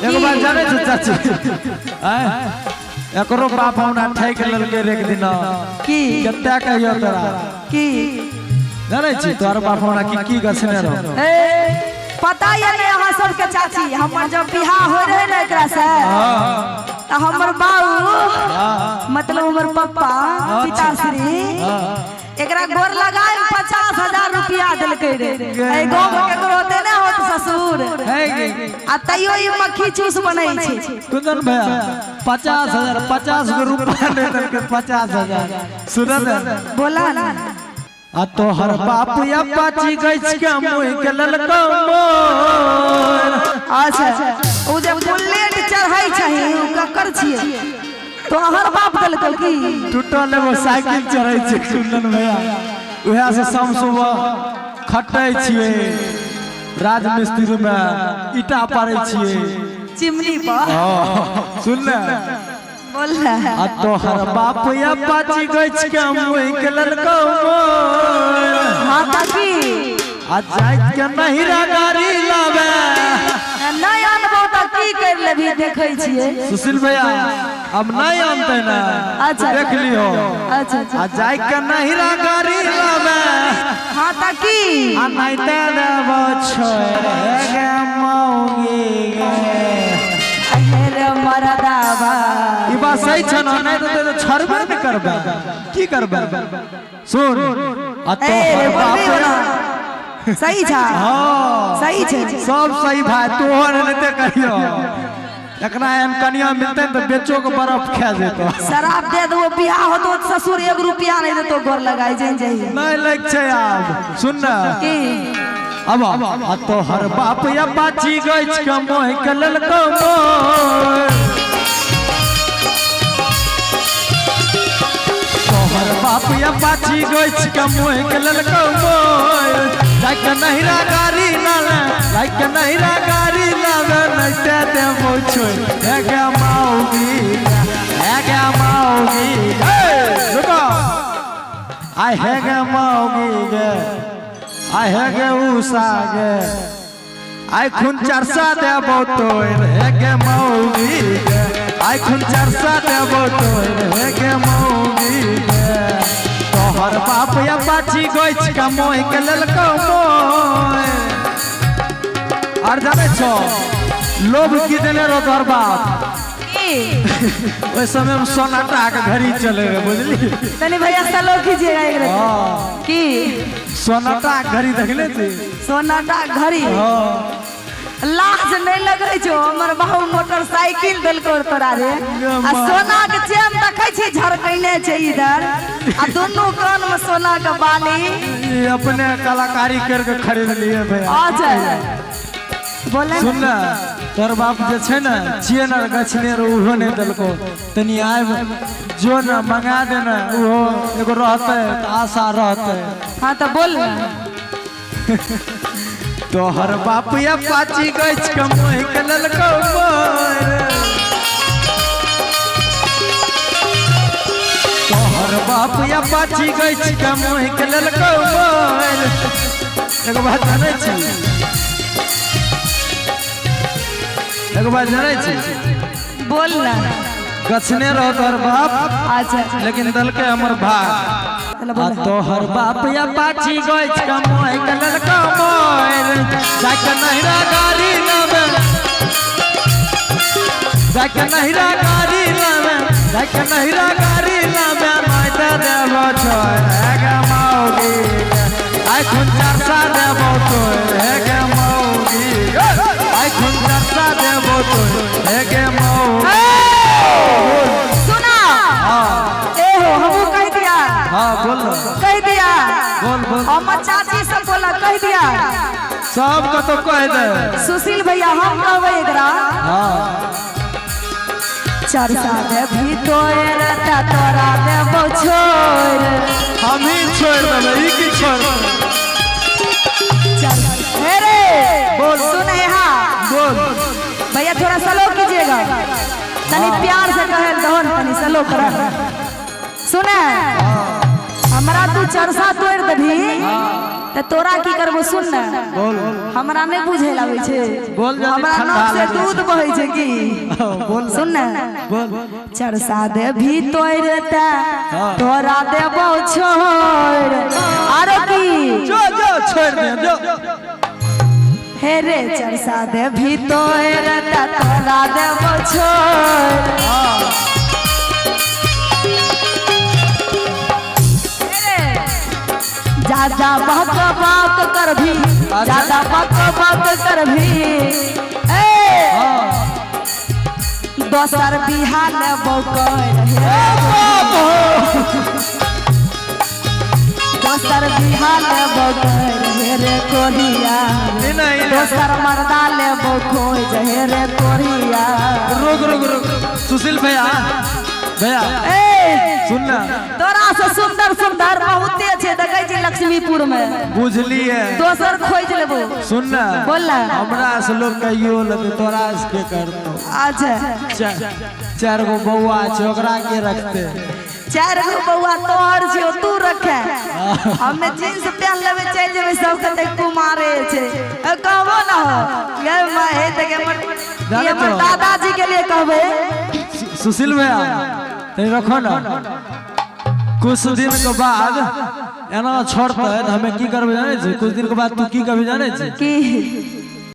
एगो बात जानै छै चाची आँय एकरो बाप हमरा ठकि लेलकै रे एक दिना की कते कहियो तोरा की जानै छी तोहर बाप हमरा की की गछने रहो ए पता ये नहीं अहाँ सबके चाची हमर जब बियाह होय रहे ने एकरा से तऽ हमर बाऊ मतलब हमर पप्पा पिताश्री एकरा गोर लगाए 50,000 रुपया देलकै रे। एहि गाँव में केकरो होते ने होत ससुर है गे आ तैयो ई मक्खी चूस बनै छै। कुंदन भैया 50,000 50 गो रुपया दे देलकै 50,000 सुन ने बोला ना आ तोहर बाप या पाची गछ के मुँह के ललको मोर अच्छा ओ जे बुलेट चढ़ै छही ओ ककर छियै? तोहर बाप देलकौ की? टूटल एगो साइकिल चढ़ै छै कुंदन भैया उएह से शाम सुबह खटै छियै राजमिस्त्री में ईटा पारै छियै चिमनी पर हाँ, सुन ने बोल ना आ तोहर बाप या पाची गछ के मुँह के ललको मोर हाँ तऽ की आ जाइत के नहिरा गाड़ी लावे नहीं आनबौ तऽ की कर लेबही देखै छियै। सुशील भैया अब नहीं आनते ना अच्छा। देख लियो अच्छा अच्छा आ जाय के नहिरा गाड़ी लावे हाँ तऽ की आ नहीं ते देबो छोड़ गे मौगी गे अरे मरदाबा ई बात सही छै ना नहीं तो छोड़बे नहीं करबे की करबे सुन आ ए तोहर बोलबी बाप ना सही छा हाँ सही छै सब सही भाई तोहर नहीं ते कहियो एकरा एहन कनिया मिलते ने तो बेचो के बर्फ खा जेतो शराब दे दो बियाह होतो तऽ ससुर 1 रुपया नहीं देतो गोर लगाई जइन जइए नहीं लग छै आब सुन ना की अब आ तोहर बाप या पाची गछ के मोह के ललको मोर तोहर बाप या पाची गछ के मोह के ललको मोर लाइक नहिरा गाड़ी लावे लाइक नहिरा गाड़ी लावे नहीं ते देबो छोड़ हे गे मौगी हे गे मौगी ए रुको आय हे गे मौगी गे आय हे गे उषा गे आय खून चरसा देबो तोर हे गे मौगी गे आय खून चरसा देबो तोर हे गे मौगी गे तोहर बाप या पाची गछ के मोह के ललको मोह आर जानै छो लोभ की देने रहो तोहर बाप की ओहि समय में सोनाटा के घड़ी चले रहे बुझली तनी भैया सलो कीजिएगा एक रत्ती। हाँ की सोनाटा के घड़ी देखले छी सोनाटा घड़ी हाँ लाज नहीं लगै छौ हमर बाबू मोटरसाइकिल देलकौ तोरा रे आ सोना के चेन देखै छी झरकैने छै इधर आ दुनू कान में सोना के बाली ये अपने कलाकारी करके खरीद लिए भैया अच्छा बोले सुन ना तोर बाप जे छै ने चेन आर गछने रहो उहो नहीं देलको तनी आब जो ना मंगा देना उहो एगो रहते तऽ आशा रहते हाँ तऽ बोल ना तोहर बाप या पाची गछ के मोह के ललको मोर तोहर बाप या पाची गछ के मोह के ललको मोर एगो बात जानै छी एगो बात जानै छी बोल ना गछने रहो तोहर बाप अच्छा लेकिन दलके हमर भाग चलो आ बोल तोहर बाप या पाची गछ के मोह के ललका मोर जाके नहिरा गाड़ी लावे जाके नहिरा गाड़ी लावे जाके नहिरा गाड़ी लावे माइते देबो छोड़ हे गे मौगी आइ खुन चरसा देबो तोर हे गे मौगी आइ खुन चरसा देबो तोर हे गे मौगी सुना हाँ ए हो हमू कह दिया हाँ बोल कह दिया बोल बोल हमर चाची सब बोला कह दिया सब कतो कह दे सुशील भैया हम कहबै एकरा हाँ चरसा देबही तोर त तोरा देबौ छोड़ हम ही छोड़ देबै ई की छोड़ देबै? चल हे रे बोल। सुन हे हाँ बोल भैया थोड़ा स्लो कीजिएगा तनी प्यार से कहे दहो न तनी स्लो कर सुने हमरा तू चरसा तोड़ देबही त तोरा की करबो सुन ने। बोल। हमरा नहीं बुझे लागे छै। बोल जल्दी, हमरा ठंडा नाक से लागै छै। दूध बहै छै की? बोल। सुन ने। बोल। चरसा दे भी तोड़ते तोरा देबो छोड़, आरो की? जो जो छोड़ दे जो। हे रे चरसा दे भी तोड़ते तोरा देबो छोड़। ज्यादा बक बक कर भी, ज्यादा बक बक कर भी, ए दोसर बिहा लेबो कर, दोसर बिहा लेबो कर हे रे कोरिया। नहीं नहीं। दोसर मर्दा लेबो खोज हे रे कोरिया। रुक रुक रुक, सुशील भैया भैया। ए सुन ना। तोरा से सुंदर सुंदर बहुते छै, देखै छी लक्ष्मीपुर में। बुझलिए। दोसर खोज लेबो। सुन ना। बोल ना। हमरा से लोग कहियो लेते, तोरा से के करतो? अच्छा। चार गो बउआ छै, ओकरा के रखते? चार गो बउआ तोहर छियो, तू रखे। हमे जींस पहन लेबै, चलि जेबै, सब कहतै कुमारे छै। कहबो ना हो गे माय, हे तऽ हमर ई हमर दादाजी के लिए कहबै। सुशील भैया, तनी रखो ना। कुछ दिन के बाद एना छोड़ते तऽ हमे की करबै जानै छी? कुछ दिन के बाद तू की करबै जानै छी? की?